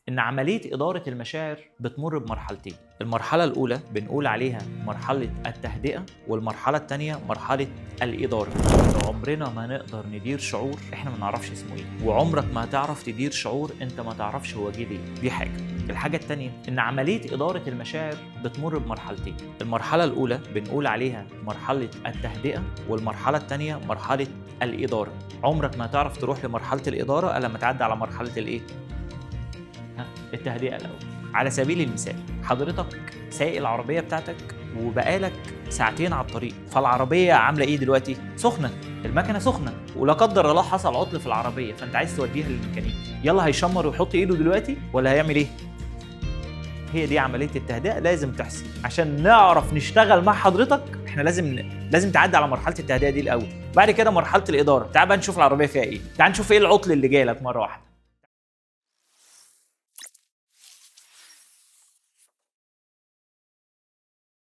ان عملية ادارة المشاعر بتمر بمرحلتين. المرحلة الاولى بنقول عليها مرحلة التهدئه، والمرحلة الثانية مرحلة الاداره. عمرنا ما نقدر ندير شعور احنا ما نعرفش اسمه ايه، وعمرك ما هتعرف تدير شعور انت ما تعرفش هو جه ليه. دي حاجه. الحاجة الثانية ان عملية ادارة المشاعر بتمر بمرحلتين. المرحلة الاولى بنقول عليها مرحلة التهدئه، والمرحلة الثانية مرحلة الاداره. عمرك ما هتعرف تروح لمرحلة الادارة الا لما تعدي على مرحلة الايه؟ التهدئه الاول. على سبيل المثال، حضرتك سايق العربية بتاعتك وبقالك ساعتين على الطريق، فالعربيه عامله ايه دلوقتي؟ سخنه، المكنه سخنه، ولا قدر الله حصل عطل في العربيه، فانت عايز توديها للميكانيكي. يلا هيشمر ويحط ايده دلوقتي ولا هيعمل ايه؟ هي دي عملية التهدئه، لازم تحصل عشان نعرف نشتغل مع حضرتك. احنا لازم تعدي على مرحلة التهدئه دي الاول، بعد كده مرحلة الاداره. تعال بقى نشوف العربية فيها ايه، تعال نشوف ايه العطل اللي جاي لك مرة واحده.